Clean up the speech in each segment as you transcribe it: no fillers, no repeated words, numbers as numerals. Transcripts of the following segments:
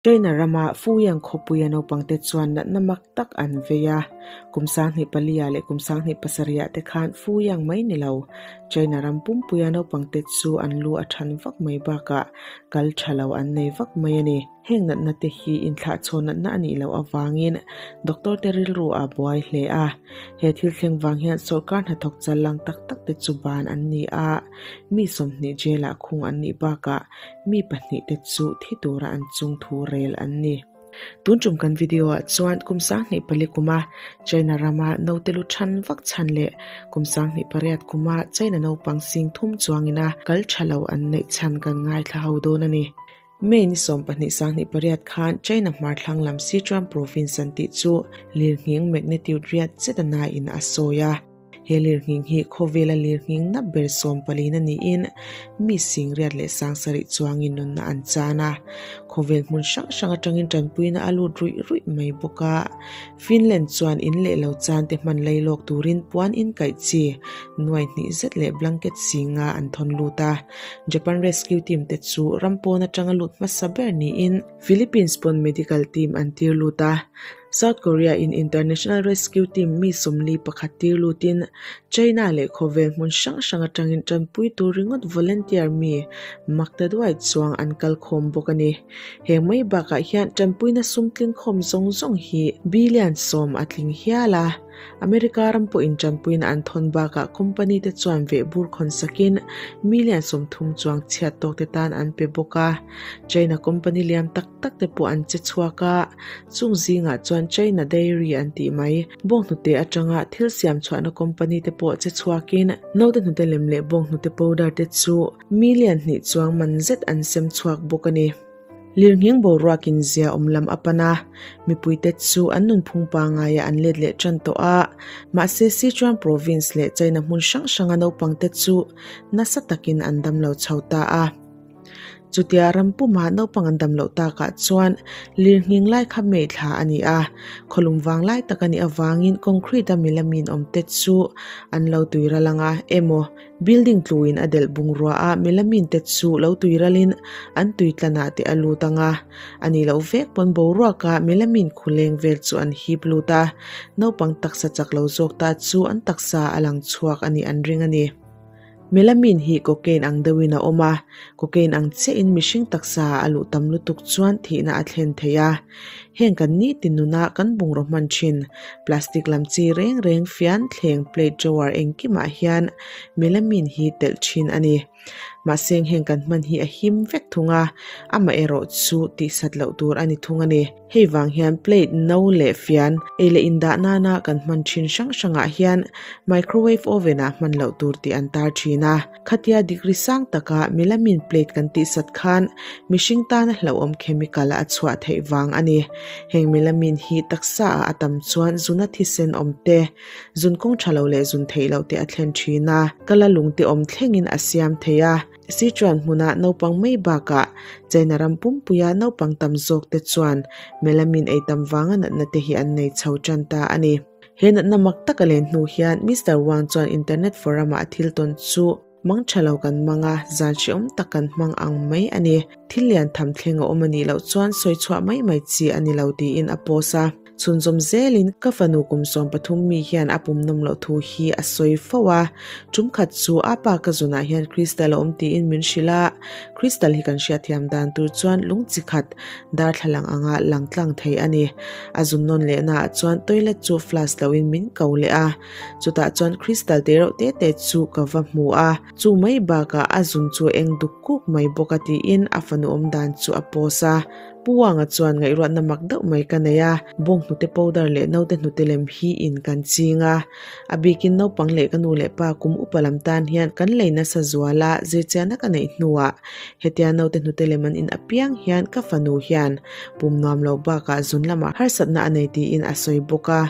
China rama Fuyang khawpuia naupangte chuan natna mak tak an vei a. Kum 24 ah leh kum 27 ah te khan Fuyang mai ni lo, China ram pumpuia naupangte chu an lu a than vak mai bakah kal tha lo an nei vak mai a ni. Heng natna te hi inthlahchhawn natna a nih loh avangin doctor te rilru a buai hle a. He thil thleng vang hian sawrkar hnathawk chal lang tak tak te chu ban an ni a, mi 20 jail ah khung an nih bakah mi pahnihte chu thi tura an chung thu rel an ni. Tun tum kan video ah chuan kum 24 kuma China rama naute lu than vak chhan leh kum 28 kuma China naupang sing thum chuangina kal tha lo an neih chhan kan ngaithla ho dawn a ni. May ni 12 28 khan China hmar thlang lam Sichuan province an tih chu lirnghing magnitude riat chetana in a sawi a. He lirnghing hi khawvela lirnghing na ber 14 niin mi sing riat leh sang sarih chuangin nunna an chan a. Khawvel hmun hrang hrang atangin tanpuina a lut ruih ruih mai bawk a. Finland chuan in leh lo chan te hman lei lawk turin puan in kaih chi nuai hnih zet leh blanket singa an thawn lut a. Japan rescue team te chu rampawn atanga lut hmasa ber niin Philippines pawn medical team an tir lut a. South Korea in International Rescue Team mi 41 tir lutin China leh khawvel hmun hrang hrang atangin tanpui tur ringawt volunteer mi makta duai chuang an kal khawm bawk a ni. Heng mai bakah hian tanpuina sum tling khawm zawng zawng hi billion 10 a tling hial a. America ram pawhin tanpuina an thawn bakah company te chuan veh bur khawn sakin million 30 chuang chhiat tawk te tan an pe bawk a. China company lian tak tak te pawh an che chhuak a. Chung zingah chuan China Dairy an tih mai bawng hnute atanga thil siam chhuahna company te pawh che chhuakin naute hnute lem leh bawng hnute powder te chu million hnih chuang man zet an sem chhuak bawk a ni. Lirnghing boruakin zia awm lam a pan a, mipuite chu an nun phung pangaia an let leh tan tawh a. Mahse Sichuan province leh China hmun hrang hranga naupangte chu nasa takin an dam lo chho ta a. Chutia rampuma naupang an dam loh takah chuan lirnghing lai kha mei thla a ni a. Khawlum vang lai tak a nih avangin concrete a melamine awm te chu an lo tuiral anga emaw building tluin a delh bungrua a melamine te chu lo tuiralin an tuitlanah te a lut anga. Ani lo vek pawn boruaka melamine khuleng vel chu an hip lut a. Naupang taksa chak lo zawk ta chu an taksa a lang chhuak ani an ring a ni. Melamine hi cocaine ang deuhin a awm a. Cocaine ang chiahin mihring taksa a luh tam lutuk chuan thihna a thlen thei a. Heng kan ni tinuna kan bungraw hman thin. Plastic lam chi reng reng fian thleng plate drawer engkimah hian melamine hi telh thin a ni. Mahseng heng kan hman hi a him vek thung a, ama erawh chu tihsat loh tur a ni thung a ni. Hei vang hian plate no leh fian ei leh indah nana kan hman thin hrang hrangah hian microwave oven ah hman loh tur tih an tar thin a. Khatia degree sang taka melamine plate kan tihsat khan mihring tana hlauhawm chemical a chhuah theih vang a ni. Heng melamine hi taksa ah a tam chuan zuna thisen awm te, zun kawng tha lo leh zun theih loh te a thlen thin a. Kala lung te awm thlengin a siam thei a. Sichuan hmuna naupang mai bakah China ram pumpuia naupang tam zawk te chuan melamine ei tam wanga natna te hi an nei chho tan ta a ni. He natna mak tak a len hnu hian Mr. Wang chuan internet forum ah a thil tawn chu mang tha lo kan manga zan hreawm tak kan hmang ang mai a ni. Thil lian tham thleng a awm a nih loh chuan sawi chhuah mai mai chi a ni lo tiin a post a. Chhunzawm zelin ka fanu kum 13 mi hian a pum nawm loh thu hi a sawi fo a. Tum khat chu a pa ka zunah hian crystal a awm tiin min hrilh a. Crystal hi kan hriat thiam dan tur chuan lung chi khat darthlalang anga lang tlang thei a ni. A zun nawn leh na ah chuan toilet chu flush loin min ko leh a. Chutah chuan crystal te reuh te te chu ka va hmu a. Chu mai bakah a zun chu eng duk kuk mai bawk a tiin a fanu awm dan chu a post a. Puanga chuan ngaihruatna mak deuh mai ka nei a. Bawng hnute powder leh naute hnute lem hi in kan ching a. A bikin naupang leh ka nu leh pa kum upa lam tan hian kan leina sa zuala zirchianna ka neih hnuah hetia naute hnute lem an in apiang hian ka fanu hian pum nuam lo bakah zun lamah harsatna a nei tiin a sawi bawk a.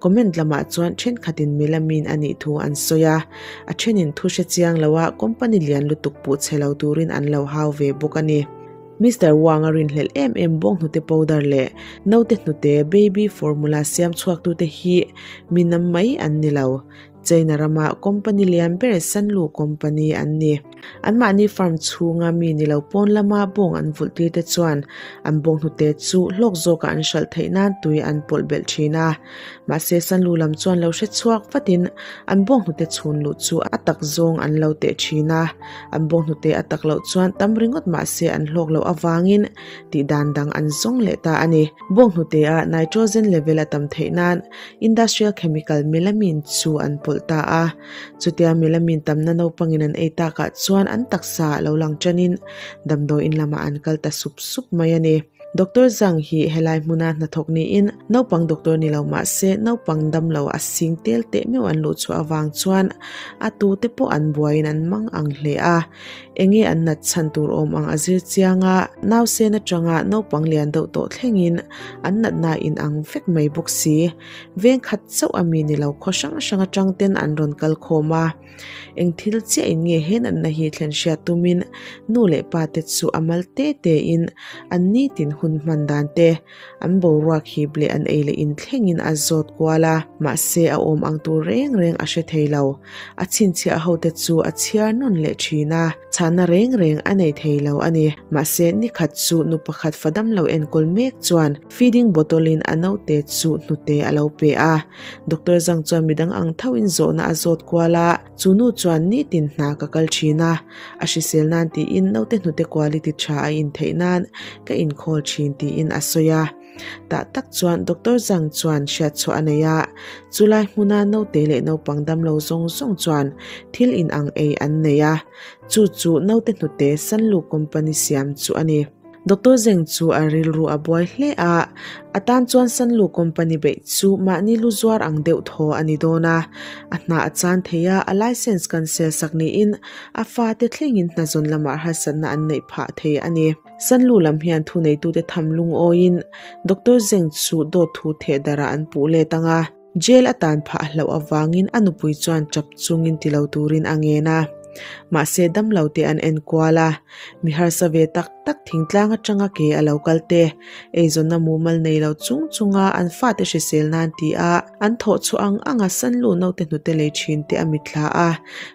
Comment lamah chuan thenkhatin melamine a nih thu an sawi a. A thenin thu hre chiang loa company lian lutuk puh che lo turin an lo hau ve bawk a ni. Mr. Wang a rin hlel em em bawng hnute powder leh naute hnute baby formula siam chhuak tu te hi mi nam mai an ni lo. China rama company lian ber Sanlu Company an ni. Anmahni farm chhunga mi ni lo pawn lama bawng an vulh tir te chuan an bawng hnute chu hlawk zawka an hralh theih nan tui an pawlh belh thin a. Mahse Sanlu lam chuan lo hre chhuak vatin an bawng hnute chhun luh chu a tak zawng an lo teh thin a. An bawng hnute a tak loh chuan tam ringawt mahse an hlawk loh avangin tih dan dang an zawng leh ta a ni. Bawng hnute ah nitrogen level a tam theih nan Industrial chemical melamine chu an pawlh ta a. Chutia melamine tamna naupangin an ei takah chuan an taksa a lo lang tanin damdawiin lamah an kal ta sup sup mai a ni. Doctor Zhang hi helai hmuna hnathawk niin naupang doctor ni lo mah se naupang damlo a sing tel teh meuh an luh chhuah avang chuan a tute pawh an buaiin an mang ang hle a. Enge an nat chhan tur awm ang a zir chiang a, nausen atanga naupang lian deuh tawh thlengin an natna in ang vek mai bawk si. Veng khat chauh a mi ni lo khaw hrang hrang atang ten an rawn kal khawm a. Eng thil chiah in nge he natna hi thlen hriat tumin nu leh pa te chu a mal te te in an nitin hun hman dan te An boruak hip leh an ei leh in thlengin a zawt kual a, mahse a awm ang tur reng reng a hre thei lo. A chhinchhiah hote chu a chhiar nawn leh thin a, chhahna reng reng a nei thei lo a ni. Mahse nikhat chu nu pakhat fa damlo enkawl mek chuan feeding bottle in a naute chu hnute a lo pe a. Doctor Zhang chuan midang ang thoin zawhna a zawt kual a, chu nu chuan nitin hna ka kal thin a, A hrisel nan tiin naute hnute quality tha a in theih nan ka inkhawl thin tiin a sawi a. Tah tak chuan Doctor Zhang chuan hriatchhuah a nei a, chulai hmuna naute leh naupang damlo zawng zawng chuan thil inang ei an nei a, chu chu naute hnute Sanlu Company siam chu a ni. Doctor Zeng chu a rilru a buai hle a, a tan chuan Sanlu Company beih chu mahni lu zuar ang deuh thaw a ni dawn a. A hna a chan thei a, a license cancel sak niin a fate thlengin hna zawn lamah harsatna an neih phah thei a ni. Sanlu lam hian thuneitute tham lungawiin Doctor Zeng chu dawt thu theh darah an puh let ang a. Jail a tan phah hlauh avangin a nupui chuan tap chungin ti lo turin a ngen a. Mahse damlo te an en kual a, mi harsa ve tak tak thingtlang atanga ke a lo kal te, eizawnna mumal nei lo chung chunga an fate hrisel nan ti a, an thawh chhuah ang anga Sanlu naute hnute lei thin te a mitthla a,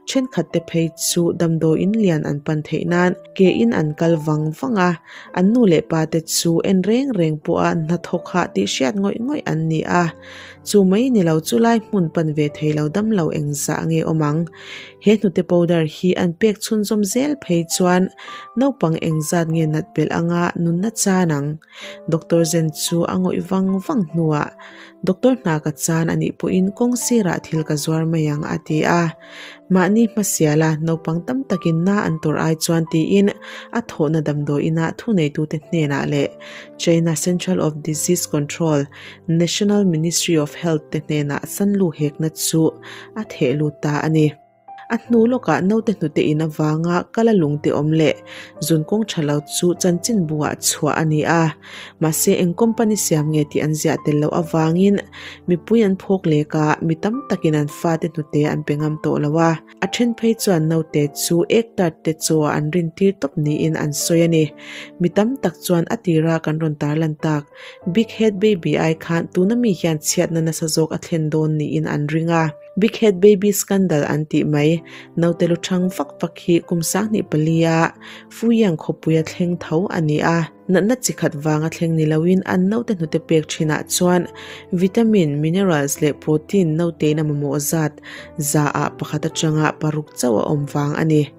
thenkhat te phei chu damdawiin lian an pan theih nan ke in an kal vang vang a, an nu leh pa te chu en reng reng pawha hnathawk hah tih hriat ngawih ngawih an ni a. Chu mai ni lo chu lai hmun pan ve thei lo dam lo engzah nge awm ang? He hnute powder hi an pek chhunzawm zel phei chuan naupang engzat nge nat belh anga nunna chan ang? Doctor Zen chu a ngawih vang vang hnuah Doctor hna ka chan a nih pawhin kawng sirah thil ka zuar mai ang a ti a. Mahni hmasiala naupang tam takin na an tawrh ai chuan tiin a thawhna damdawiinah thuneitute hnenah leh China Central of Disease Control National Ministry of Health te hnenah Sanlu hekna chu a theh lut ta a ni. A hnu lawkah naute hnute in avanga kala lungte awm leh zun kawng tha lo chu chanchin buah chhuah a ni a. Mahse eng company siam nge tih an ziah tel loh avangin mipui an phawk lek a, mi tam takin an fate hnute an pe ngam tawh lo a. A then phei chuan naute chu ek tart te chaw ah an rin tir tawp niin an sawi a ni. Mi tam tak chuan a tira kan rawn tarlan tak Big Head Baby ai khan tuna mi hian chhiatna nasa zawk a thlen dawn niin an ring a. Big Head Baby Scandal an tih mai, naute lu thang vak vak hi kum 24 a Fuyang khawpuia thleng tho a ni a. Natna chi khat vanga thleng ni loin an naute hnute pek thinah chuan vitamin, minerals leh protein nautein a mamawh zat za ah pakhat atanga paruk chauh a awm vang a ni.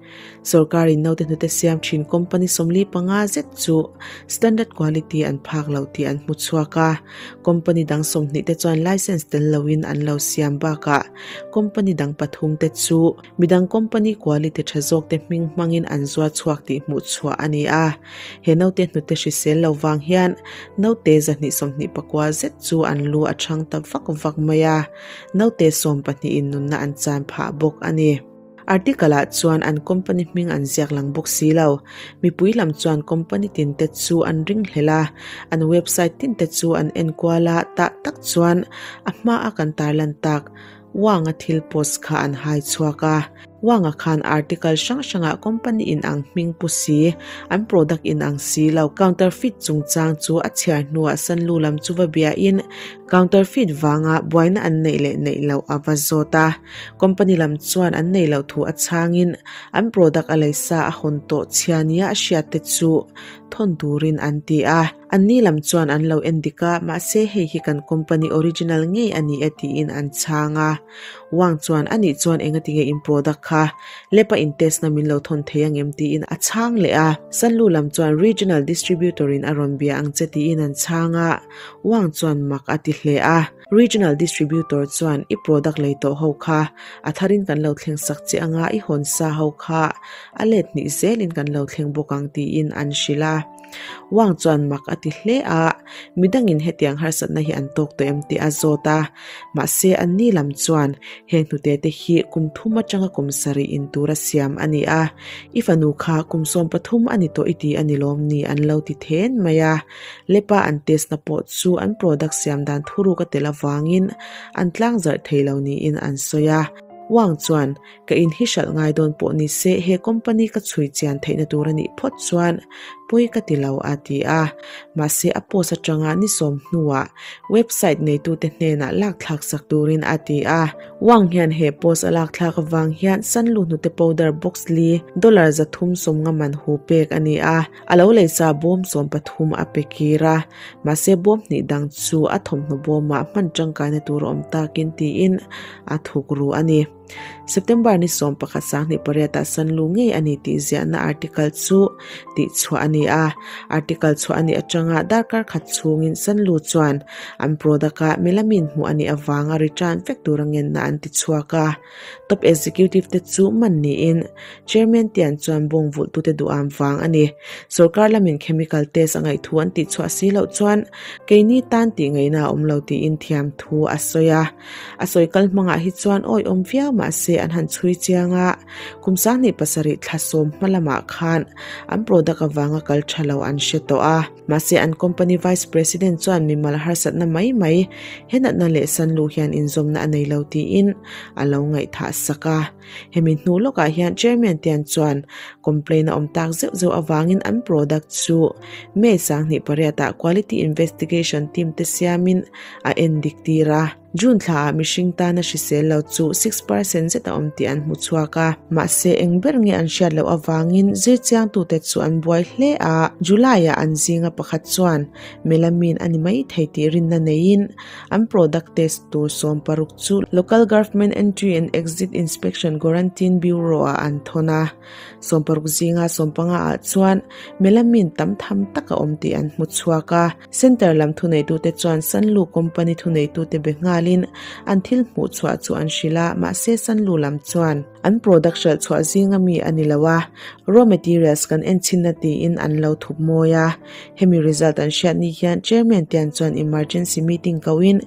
Sorkarin naute hnute siam thin company 45 zet chu standard quality an phak lo tih an hmu chhuak a. Company dang 20 te chuan license tel loin an lo siam bakah company dang pathum te chu midang company quality tha zawk te hming hmangin an zuar chhuak tih hmuh chhuah a ni a. He naute hnute hrisel lo vang hian naute 229 zet chu an lu a chhang ta vak vak mai a, naute 12 in nunna an chan phah bawk a ni. Article ah chuan an company hming an ziak lang bawk si lo. Mipui lam chuan company tin te chu an ringhlel a, an website tin te chu an enkual a, tah tak chuan a hma a kan tarlan tak Wang-a thil post kha an hai chhuak a. Wang-a khan article hrang hrangah company inang hming pu si, an product inang si lo counterfeit chungchang chu a chhiar hnuah Sanlu lam chu va biain Counterfeit vanga buaina an neih leh neih loh a va zawt a. Company lam chuan an neih loh thu a chhangin an product a leisa a hawn tawh chhia nia a hriat te chu thawn turin an ti a. Anni lam chuan an lo en dik a, mahse hei hi kan company original ngei a ni e tiin an chhang a. Wang chuan anih chuan engatinge in product kha lab a in test na min lo thawn thei angem tiin a chhang leh a. Sanlu lam chuan regional distributor in a rawn bia ang che tiin an chhang a. Wang chuan mak a ti hle a. Regional distributor chuan i product lei tawh ho kha a tharin kan lo thleng sak che anga i hawn sa ho kha a let hnih zelin kan lo thleng bawk ang tiin an hrilh a. Wang chuan mak a ti hle a, midangin hetiang harsatna hi an tawk tawh em tih a zawt a. Mahse anni lam chuan heng hnute te hi kum thum atanga kum sarih in tura siam a ni a, i fanu kha kum 13 a ni tawh i ti a ni lawm ni an lo ti then mai a. Lepa an test na pawh chu an product siam dan thuruk a tel avangin an tlangzarh thei lo niin an sawi a. Wang chuan Ka in hi hralh ngai dawn pawh ni se he company ka chhui chian theihna tur a nih phawt chuan pawi ka ti lo a ti a. Mahse a post atanga ni sawm hnuah website neitute hnenah lak thlak sak turin a ti a. Wang hian he post a lak thlak avang hian Sanlu hnute powder box li dollar 350 man hu pek a ni a. A lo leisa bawm 13 a pe kir a. Mahse bawm hnih dang chu a thawmhnaw bawmah hman tangkaina tur a awm takin tiin a thuk ru a ni. September ni 11 28 ah Sanlu ngei a ni tih ziahna article chu tih chhuah a ni a. Article chhuah a nih atanga darkar khat chhungin Sanlu chuan an product a melamine hmuh a nih avanga return vek tura ngenna an ti chhuak a. Top executive te chu man niin Chairman Tian chuan bawng vulhtute duham vang a ni. Sorkar lamin chemical test a ngaihthu an tih chhuah si loh chuan keini tan tih ngaihna a awm lo tiin thiam thu a sawi a. A sawi kal hmangah hi chuan awi awm viau mahse an han chhui chiang a, kum 27 thla sawm hma lamah khan an product avanga kal tha lo an hre tawh a. Mahse an company vice president chuan mimal harsatna mai mai he natna leh sanlu hian inzawmna a nei lo tiin a lo ngaihthah sak a. Hemi hnu lawkah hian chairman Tian chuan complaint a awm tak zeuh zeuh avangin an product chu May 28 ah quality investigation team te siamin a en dik tir a. June thlaah mihring tana hrisel lo chu 6% zet a awm tih an hmu chhuak a. Mahse eng ber nge an hriat loh avangin zirchiangtute chu an buai hle a. July-ah an zinga pakhat chuan melamine a ni mai thei tih rinna neiin an product test tur 16 chu Local Government Entry and Exit Inspection Quarantine Bureau-ah an thawn a. 60 zinga 15 ah chuan melamine tam tham tak a awm tih an hmu chhuak a. Center lam thuneitute chuan Sanlu company thuneitute be nghalin an thil hmuh chhuah chu an hrilh a, mahse Sanlu lam chuan an product hralh chhuah zinga mi a ni lo a, raw materials kan en chhinna tiin an lo thup mawi a. Hemi result an hriat ni hian Chairman Tian chuan emergency meeting koin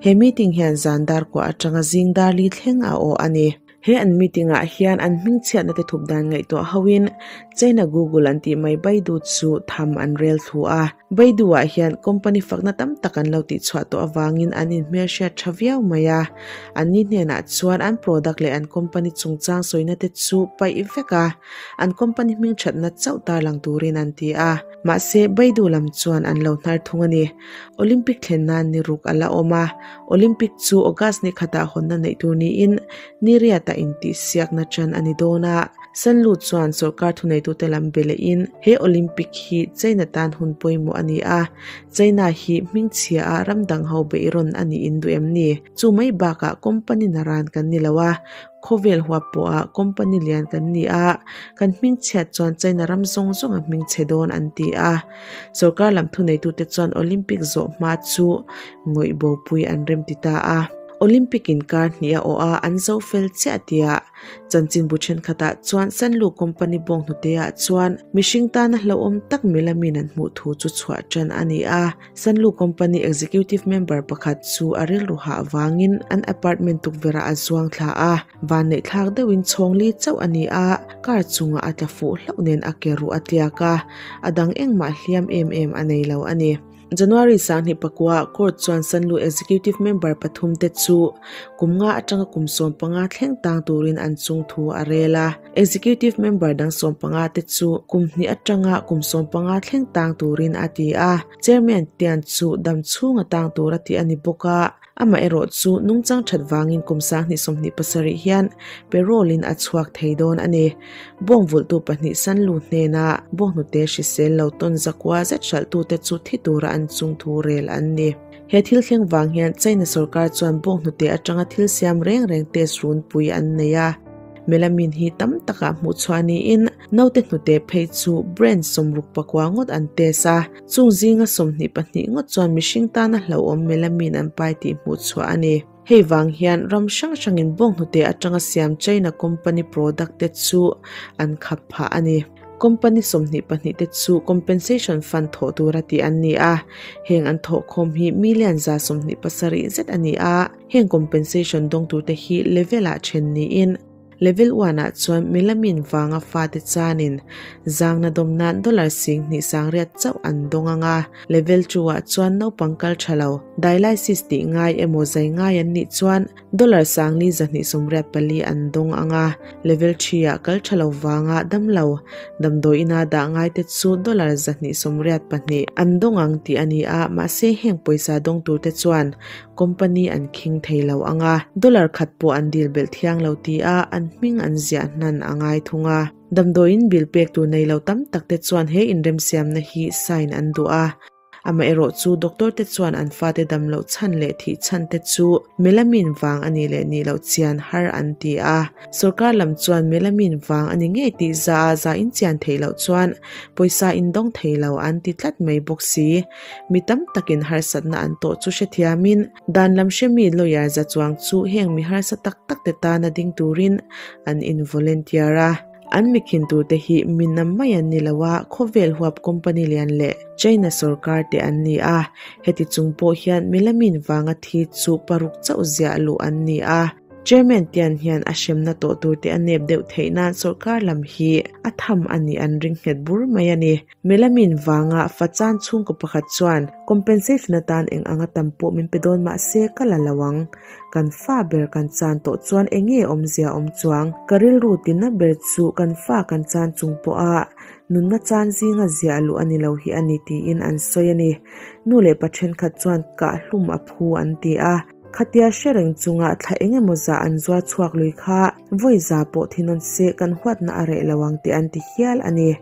he meeting hian zan dar kua atanga zing dar li thleng a aw a ni. He an meeting ah hian an hmingchhiatna te thup dan ngaihtuah hoin China Google an tih mai Baidu chu tham an rel thlu a. Baidu ah hian company fakna tam tak an lo tih chhuah tawh avangin an inhmelhriat tha viau mai a. Anni hnenah chuan an product leh an company chungchang sawina te chu paih vek a, an company hmingthatna chauh tarlang turin an ti a. Mahse Baidu lam chuan an lo hnar thung a ni. Olympic thlen nan ni ruk a la awm a, Olympic chu August ni khatah hawnna neih tur niin ni riatah intihsiakna tan a ni dawn a. Sanlu chuan sorkar thuneitute lam be lehin he Olympic hi China tan hun pawimawh a ni a, China hi hmingchhia a ram dang ho beihrawn a nih in duh em ni? Chu mai bakah company naran kan ni lo a, Khawvel huap pawha company lian kan ni a, kan hmingchhiat chuan China ram zawng zawng a hmingchhe dawn an ti a. Sorkar lam thuneitute chuan Olympic zawh hma chu ngawih bopui an rem ti ta a. Olympic inkar hnih a awh a, an zo fel chiah tia chanchinbu thenkhatah chuan Sanlu company bawng hnuteah chuan mihring tana hlauhawm tak melamin an hmuh thu chu chhuah tan a ni a. Sanlu company executive member pakhat chu a rilru hah vangin an apartment tukverhah a zuang thla a, vanneih thlak deuhin chhawng li chauh a ni a, car chungah a tla fuh hlauh nen a ke ruh a tliak a, a dang engmah hliam em em a nei lo a ni. January 2009 court chuan Sanlu executive member pathum te chu kum nga atanga kum 15 thleng tang turin an chung thu a rel a. Executive member dang 15 te chu kum hnih atanga kum 15 thleng tang turin a ti a. Chairman Tian chu dam chhunga tang tur a ti a ni bawk a. Amaherawh chu nungchang that vangin kum 2027 hian parole in a chhuak thei dawn a ni. Bawng vulhtu pahnih Sanlu hnena bawnghnute hrisel lo tawn zakua zet hralhtute chu thi tura an chung thu rel an ni. He thil thleng vang hian China sorkar chuan bawnghnute atanga thil siam reng reng test runpui an nei a. Melamine hi tam takah hmuh chhuah niin naute hnute phei chu brand 64 ngawt an test a. Chung zinga 22 ngawt chuan mihring tana hlauhawm melamine an pai tih hmuh chhuah a ni. Hei vang hian ram hrang hrangin bawnghnute atanga siam China company product te chu an khap phah a ni. Company 22 te chu compensation fund thawh tura tih an ni a. Heng an thawh khawm hi million 127 zet a ni a. Heng compensation dawng tur te hi level ah then niin level 1 ah chuan melamine wanga fa te chanin zangna dawm nan dollar 2,900 chauh an dawng anga. Level 2 ah chuan naupang kal thalo dialysis tih ngai emaw zai ngai an nih chuan dollar 4,284 an dawng anga. Level 3 ah kal thalo wanga damlo damdawi ina dah ngai te chu dollar 282 an dawng ang tih ani a. Mahse heng pawisa dawng tur te chuan company an khing theilo anga. Dollar khat pawh an dil bel thiang lo ti a an hming an ziah hnan angai thunga. Damdawiin bill pek tur nei lo tam tak te chuan he inrem siamna hi sign an duh a. Amaherawh chu doctor te chuan an fate dam loh chhan leh thih chhan te chu melamine wang ani leh ni loh chian har an ti a. Sorkar lam chuan melamine wang ani ngei tih za a za in chian thei loh chuan pawisa in dawng thei lo an ti tlat mai bawk si. Mi tam takin harsatna an tawh chu hrethiamin dan lam hremi lawyer za chuang chu heng mi harsa tak tak te tana ding turin an in volunteer a. An mikhin tur te hi minam mai an ni loa khawvel huap company lian leh China sarkar te an ni a. Heti chung pawh hian melamine wanga thi chu paruk chauh ziah luh an ni a. Chairman Tian hian a hremna tawh tur te a nep deuh theih nan sarkar lam hi a tham ani an ring nghet bur mai ani. Melamine wanga fachan chhungkaw pakhat chuan compensation atan eng anga tam pawh min pe dawn mahse ka la lawang. Kan fa ber kan chan tawh chuan enge awmzia awm chuang. Ka rilru tina ber chu kan fa kan chan chung pawh a nunna chan zinga ziah luh ani lo hi ani tiin an sawi ani. Nu leh pa thenkhat chuan ka hlum a phu an ti a. Khatia hrereng chunga thla engemaw za an zuar chhuak lui kha voi za pawh thinon se kan huatna a reh lawang te an ti hial ani.